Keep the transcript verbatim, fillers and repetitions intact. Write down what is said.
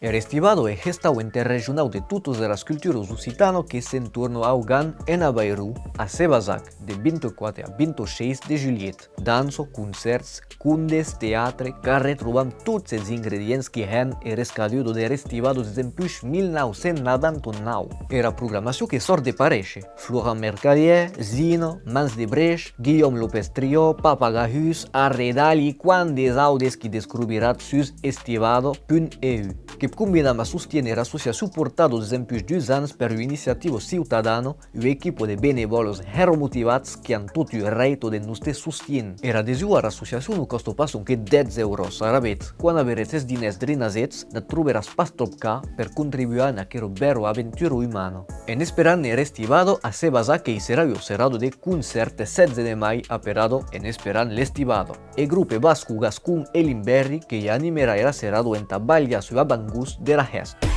Er Estivado ei hestau interregionau de totas eras culturas occitanas que s'entorna augan en Avairon, a Sebasac, de vint-e-quate a vint-e-sheis de julhet. Dança, concèrts, condes, teatre, qu'arretrobam tots es ingredients qui hèn er escaduda der Estivado desempuish mil nau cents nauanta nau. Era programacion que sòrt de paréisher: Florent Mercadier, Zina, Mans de Breish, Guillaume Lopez Trio, Papa Gahús, Arredalh e quant des autes qui descrobiratz sus estivado punt eu. Que'vs convidam a sostiéner era associacion portada desempuish dus ans per ua iniciativa ciutadana, ua equipa de benevòles hèra motivats qui an tot ua rèita de noste sostien. Era adesion ara associacion non còsta pas sonque dètz euros, alavetz, quan averetz es dinèrs drin asets, n'at troberatz pas tròp car per contribuar en aquera bèra aventura umana. En esperant er Estivado, a Sebasac que i serà ua serada de concèrt eth setze de mai aperada En esperant l'Estivado. Eth grope basco gascon Elimberri que i animerà era serada entà balhar eth avantgost dera hèsta.